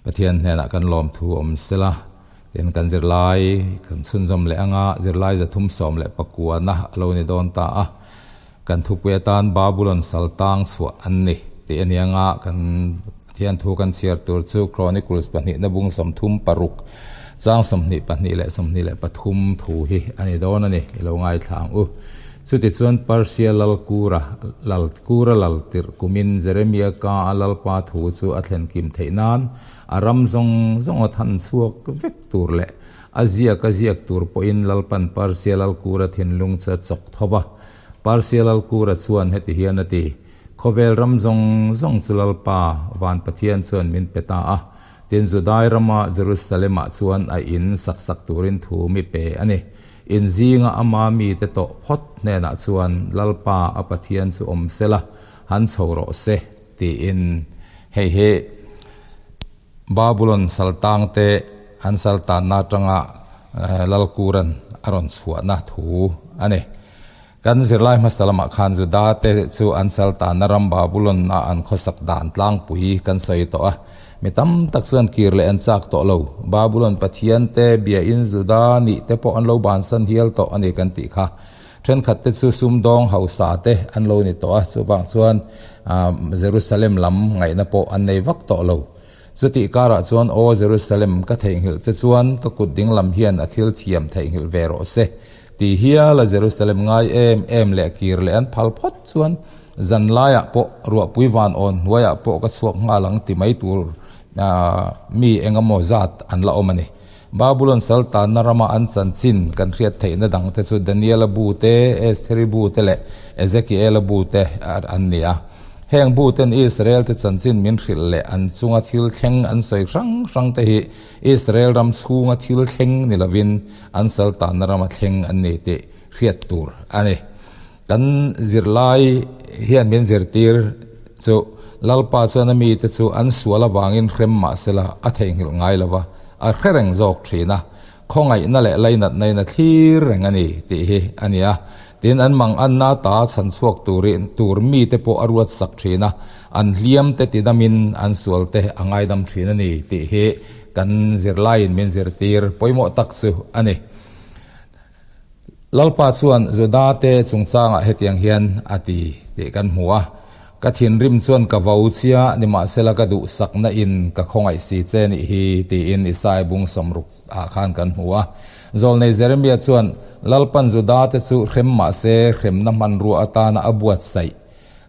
Pathian hnenah kan lawmthu awm sela, tin kan zirlai kan chhunzawm leh anga zirlai 319 a lo ni dawn ta a. Kan thupui atan Babulon saltang chhuah an ni tih a ni anga kan Pathian thu kan chhiar tur chu Chronicles pahnihna bung 36 chang 22 leh 23 thu hi a ni dawn a ni i lo ngaithla ang u. Chutichuan Persia lal Kura lal Kura lal tirh kumin Jeremia ka a lalpa thu chu a thlen kim theih nan a ram zawng zawng a than chhuak vek tur leh a ziak a ziak tur pawhin Lalpan Persia lal Kura thinlung chu a chawk tho va. Persia lal Kura chuan heti hian a ti, Khawvel ram zawng zawng chu Lalpa van Pathian chuan min pe ta a, tin Judai rama Jerusalem-ah chuan a in sak sak turin thu mi pe a ni. In zinga ama mite tawh phawt hnenah chuan Lalpa a Pathian chu awm sela, han chho rawh se, tiin. Hei hi Babulon saltangte an saltanna atanga Lalkuran a rawn chhuahna thu a ni. Kan zirlai hmasa lamah khan Judate chu an saltanna ram Babulon-a an khawsak dan tlangpui kan sawi tawh a. Mi tam tak chuan kir leh an chak tawh lo. Babulon pathiante biain Juda nih te pawh an lo bansan hial tawh a ni kan tih kha. Thenkhat te chu sumdawng hausa te an lo ni tawh a, chuvang chuan Jerusalem lam ngaihna pawh an nei vak tawh lo. Chutih karah chuan, Aw Jerusalem, ka theihnghilh che chuan ka kut dinglam hian a thil thiam theihnghilh ve rawh se. Ti hiala Jerusalem ngai em em leh kir leh an phal phawt chuan zan laiah pawh ruahpui van awn hnuaiah pawh ka chhuak nghal ang ti mai tur mi engemaw zat an la awm a ni. Babulon saltanna rama an chanchin kan hriat theihna dangte chu Daniela bu te, Estheri bu te leh Ezekiela bu te an ni a. Heng bu ten Israel te chanchin min hrilh leh an chunga thil thleng an sawi hrang hrang te hi Israel ram chhunga thil thleng ni lovin an saltanna rama thleng an ni tih hriat tur a ni. Kan zirlai hian min zirtir chu Lalpa chuan a mite chu an sual avangin hrem mah sela a theihnghilh ngai lo va, a hre reng zawk thin a, khawngaihna leh lainatna in a thlir reng a ni tih hi a ni a. Tin, an manganna ta chhan chhuak turin tur mite pawh a ruat sak thin a, an hliam te tidamin an sual te a ngaidam thin a ni tih hi kan zirlaiin min zirtir pawimawh tak chu a ni. Lalpa chuan Judate chungchangah hetiang hian a ti tih kan hmu a, Ka thinrim chuan ka vo chia, nimahsela ka duhsakna in ka khawngaih si che nih hi, tiin Isai bung 60 ah khan kan hmu a. Zawlnei Jeremia chuan Lalpan Judate chu hrem mahse hremna hmanrua atana a buatsaih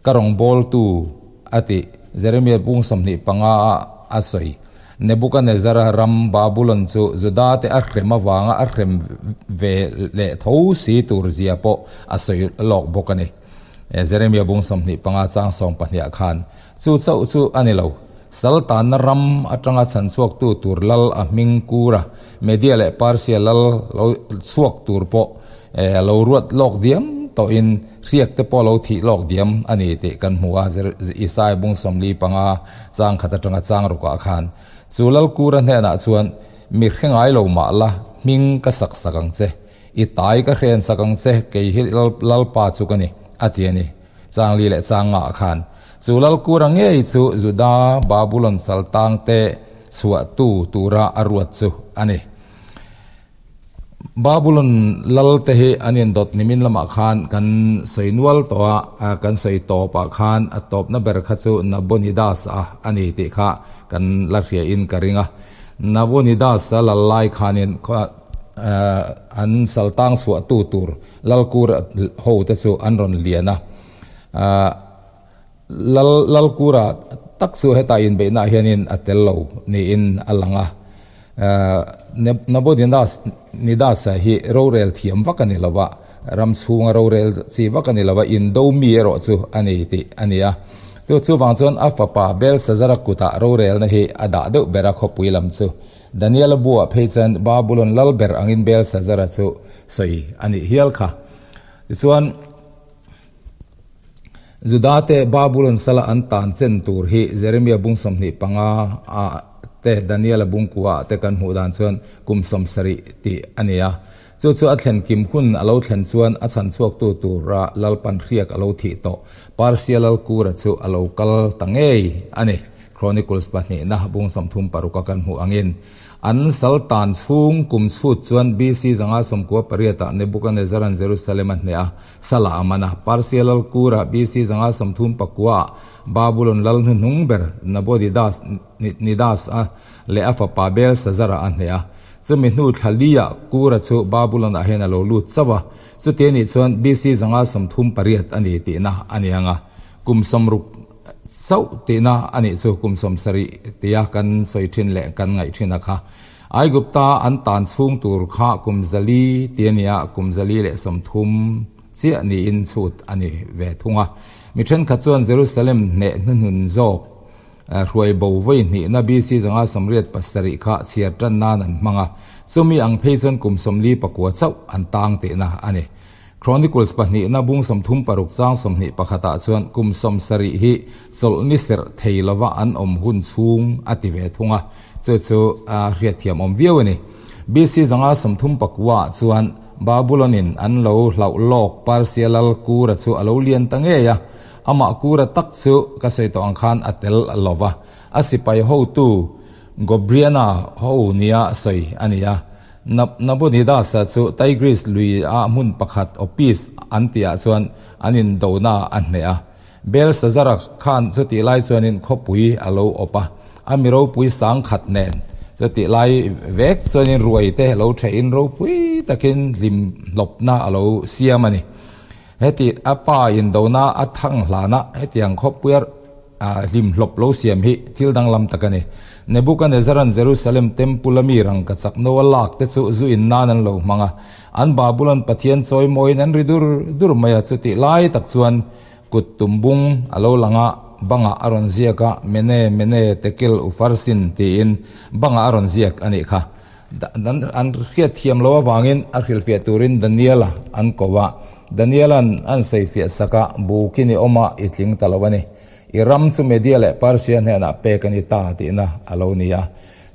ka rawngbawltu a ti, Jeremia bung 25 ah a sawi. Nebukanezzara ram Babulon chu Judate a hrem avanga a hrem ve leh tho si tur zia pawh a sawi lawk bawk a ni. Jeremia bung 25 chang 12 khan chu chauh chu a ni lo. Saltanna ram atanga chhan chhuaktu tur lal a hming Kura, Media leh Persia lal lo chhuak tur pawh lo ruat lawk diam tawhin hriak te pawh lo thih lawk diam a ni tih kan hmu a, Isai bung 45 chang khat atanga chang rukah khan. Chu lal Kura hnenah chuan, Mi hre ngai lo mah la, hming ka sak sak ang che. I tai ka hren sak ang che, kei hi Lalpa chu ka ni, a ti a ni. Chang li leh chang ngah khan chu Lalkura ngei chu Juda Babulon saltangte chhuahtu tura a ruat chu a ni. Babulon lalte hi an indawt nimin lamah khan kan sawi nual tawh a, kan sawi tawpah khan a tawpna ber kha chu Nabonidas a a ni tih kha kan la hriain ka ring a. Nabonidas a lal lai khanin an saltang chhuahtu tur Lalkura ho te chu an rawn lian a, Lal Lalkura tak chu hetah inbeihnaah hianin a tel lo niin a lang a. Nabonidas Nidasa hi rorel thiam vak a ni lo va, ram chhunga rorel chi vak a ni lo va, indo mi erawh chu a ni tih a ni a. Chu chuvang chuan a fapa Belshazzara kutah rorelna hi a dah deuh ber a khawpui lam chu. Daniela buah phei chuan Babulon lal ber angin Belshazzara chu sawi a nih hial kha. Tichuan, Judate Babulon sala an tan chen tur hi Jeremia bung 25 ah te Daniela bung kua ah te kan hmuh dan chuan kum 70 tih a ni a. Chu chu a thlen kim hun a lo thlen chuan a chhan chhuaktu tura Lalpan hriak a lo thih tawh Persia lal Kura chu a lo kal ta ngei a ni. Chronicles pahnihna bung 36 a kan hmuh angin an sal tan chhung kum chhut chuan BC 598 ah Nebuchadnezzar-a'n Jerusalem a hneh a, Sala a man a. Persia lal Kura BC 539 ah Babulon lal hnuhnung ber Nabonidus Nidas-a leh a fapa Belshazzar-a a hneh a. Chumi hnu thla li-ah Kura chu Babulon-ah hian a lo lut chauh a. Chuti anih chuan BC 538 a ni tihna a ni ang a. Kum 60 chauh tihna a nih chu kum 70 tia kan sawi thin leh kan ngaih thin a kha. Aigupta an tan chhung tur kha kum 400 ti a ni a, kum 130 chiah niin chhut a ni ve thung a. Mi thenkhat chuan Jerusalem hneh hnuhnun zawk Hruai bo vawi hnihna BC 587 kha chhiar tan nan an hmang a, chumi ang phei chuan kum 49 chauh an tang tihna a ni. Chronicles pahnihna bung 36 chang 21 ah chuan kum 70 hi chawlhni serh thei lova an awm hun chhung a ti ve thung a, chu chu hriatthiam awm viau a ni. BC 539 ah chuan Babulon in an lo hlauh lawk Persia lal Kura chu a lo lian ta ngei a, Amah kura tak chu ka sawi tawh ang khan a tel lo va, a sipai hotu Gobriana ho nia sawi a ni a. Nabonidasa chu Tigris lui a hmun pakhat Opis an tihah chuan an indona a hneh a. Belshazzar-a khan chutih lai chuanin khawpui a lo awp a, a mi ropui sang khat nen chutih lai vek chuanin ruai te lo thehin ropui takin hlim hlawpna a lo siam a ni. Heti a pa indona a thang hlana hetiang khawpuia hlimhlawp lo siam hi thil danglam tak a ni. Nebuchadnezzar-a'n Jerusalem Temple a mi rangkachak no a lak te chu zu in nan an lo hmang a, an Babulon pathian chawimawiin an ri dur dur mai a, chutih lai tak chuan kut tumbung a lo lang a, bangah a rawn ziak a, Mene, Mene, Tekel, Ufarsin tiin bangah a rawn ziak a nih kha. An hriat thiam loh avangin a hrilhfiah turin Daniela an ko a. Daniela'n an sawifiah sak a, Bukin i awm a, i tling ta lo a ni. I ram chu Media leh Persia hnenah pek a ni ta tihna a lo ni a.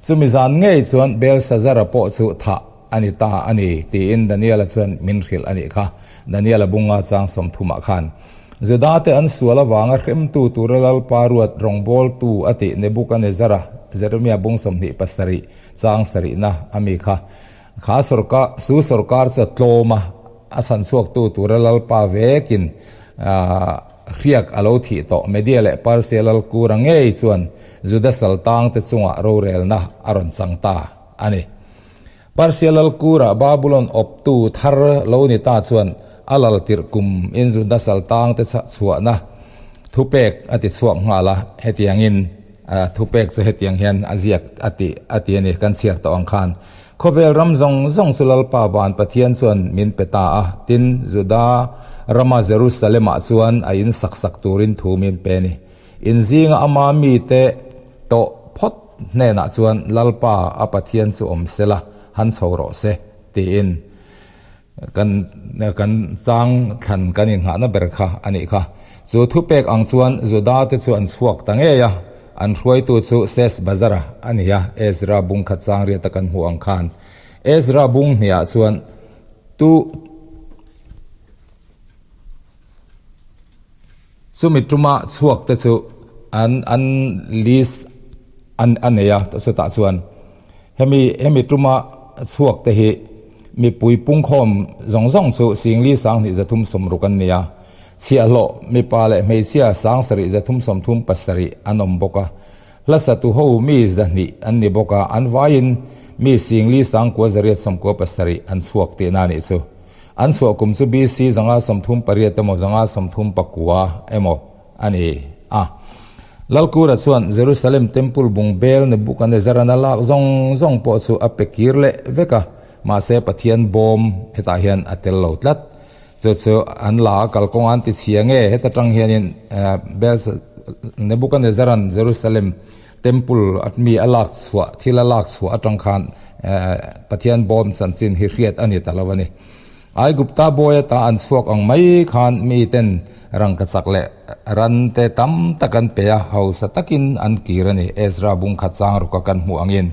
Chumi zan ngei chuan Belshazzar-a pawh chu thah a ni ta a ni, tiin Daniela chuan min hrilh a nih kha, Daniela bunga chang 30 ah khan. Judate an sual avanga hremtu tura Lalpa ruat rawngbawltu a tih Nebuchadnezzar-a, Jeremia bung 27, Chang sarihna a mi kha kha sorkar su sorkar chu a tlawm a, a chhan chhuaktu tura Lalpa vekin hriak a lo thih tawh. Media leh Persia lal kura ngei chuan Juda saltangte chungah rorelna a rawn chang ta a ni. Persia lal kura Babulon awptu thar lo ni ta chuan a lal tirh kum in Juda saltangte chhuahna thupek a ti chhuak nghal a, hetiangin A thupek chu hetiang hian a ziak a ti a ti a ni, kan chhiar tawh ang khan. Khawvel ram zawng zawng chu Lalpa van Pathian chuan min pe ta a, tin, Juda rama Jerusalem-ah chuan a in sak sak turin thu min pe a ni. In zinga ama mite tawh phawt hnenah chuan Lalpa a Pathian chu awm sela, han chho rawh se, tiin. Kan kan chang thlan kan inghahna ber kha a nih kha. Chu thupek ang chuan Juda te chu an chhuak ta ngei a, an hruaitu chu Sesbazara a ni a, Ezra bung khat chang riata kan hmuh ang khan. Ezra bung hniah chuan tu Chumi tuma chhuak te chu an an list an a nei a chutah chuan hemi hemi tuma chhuak te hi mipui pungkhawm zawng zawng chu singli sanghnih zathum sawmruk an ni a, chhiahhlawh mipa leh hmeichhia sangsarih zathum sawmthum pasarih an awm bawk a, hla satu ho mi zahnih an ni bawk a, an vaiin mi singli sangkua zariat sawmkua pasarih an chhuak tihna a nih chu. An chhuah kum chu BC 538 emaw 539 emaw a ni a. Lalkura chuan Jerusalem Temple bung bel Nebuchadnezzar-an a lak zawng zawng pawh chu a pe kir leh vek a, mahse Pathian bawm hetah hian a tel lo tlat. Chu chu an la a kalkawng an ti chhia nge heta tang hianin Nebuchadnezzar-an Jerusalem Temple at mi a lak chhuah, thil a lak chhuah atang khan Pathian bawm chanchin hi hriat a ni ta lo a ni. Aigupta bawi ata an chhuak ang mai khan miten rangkachak leh ran te tam tak an pe a, hausa takin an kir a ni. Ezra bung khat chang ruka kan hmuh angin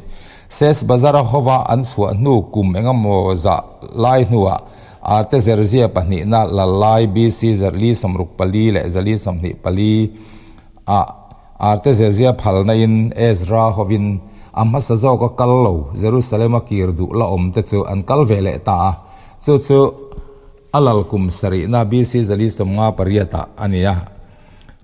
Sesbazara hova an chhuah hnu kum engemaw zah lai hnuah Artaxerxes pahnihna lal lai BC zarli 64 leh zali 24 ah. Artezezia phalna in Ezra hovin a hmasa zawka kal lo Jerusalem-a kir duh la awm te chu an kal ve leh ta a. Chu chu a lal kum sarihna BC 458 ah a ni a.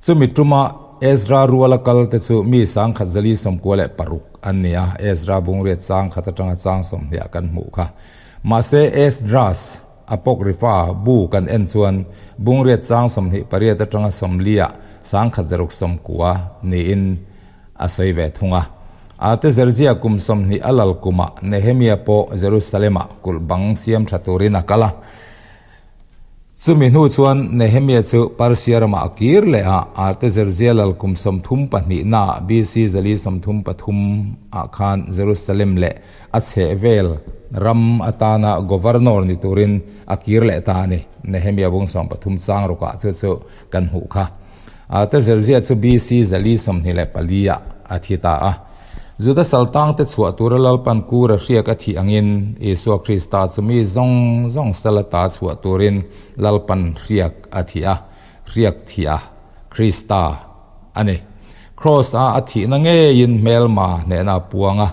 Chumi tuma Ezra ruala kal te chu mi 1196 an ni a, Ezra bungriat chang khat atanga chang 20 ah kan hmuh kha. Mahse Esdras Apocrypha bu kan en chuan bungriat chang 28 atanga 40 ah 1690 niin a sawi ve thung a. Artaxerxes kum 20 a lal kumah Nehemia pawh Jerusalem-ah kulh bang siam tha turin a kal a. Chumi hnu chuan Nehemia chu Persia ramah a kir leh a, Artaxerxes lal kum 32 naah BC 433 ah khan Jerusalem leh a chhehvel ram atana governor ni turin a kir leh ta a ni. Nehemia bung 13 chang rukah chu chu kan hmuh kha. Artaxerxes chu BC 424 ah a thi ta a. Juda saltangte chhuah tura Lalpan Kura hriak a thih angin Isua Krista chu mi zawng zawng sal ata chhuah turin Lalpan hriak a thih a, hriak thih a, Krista a ni. Kraws-a a thihna ngeiin hmelma hnehna a puang a,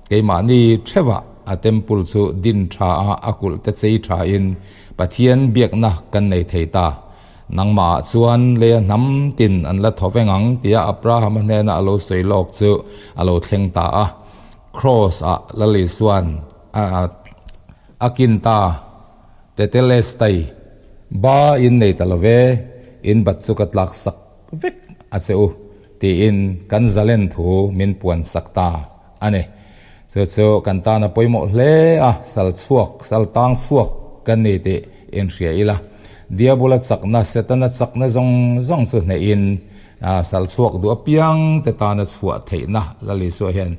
keimahni theuhah a temple chu din tha a, a kulh te chei thain Pathian biakna kan nei thei ta. Nangmahah chuan leia hnam tin an la thaw veng ang tia Abrahama hnena a lo sawi lawk chu a lo thleng ta a. Kraws-ah Lal Isua'n a kin ta. Tetelestai, Ba in nei ta lo ve, in bat chu ka tlak sak vek a che u, tiin kan zalen thu min puan sak ta a ni. Chu chu kan tan a pawimawh hle a, sal chhuak, sal tang chhuak kan ni tih inhria ila. Diabula chakna, Setana chakna zawng zawng chu hnehin sal chhuak duh apiang te tana chhuah theihna Lal Isua hian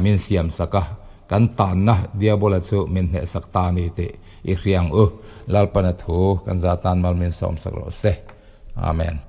min siam sak a, kan tanna Diabula chu min hneh sak ta a ni tih i hria ang u. Lalpana thu kan za tan mal min sawm sak rawh se. Amen.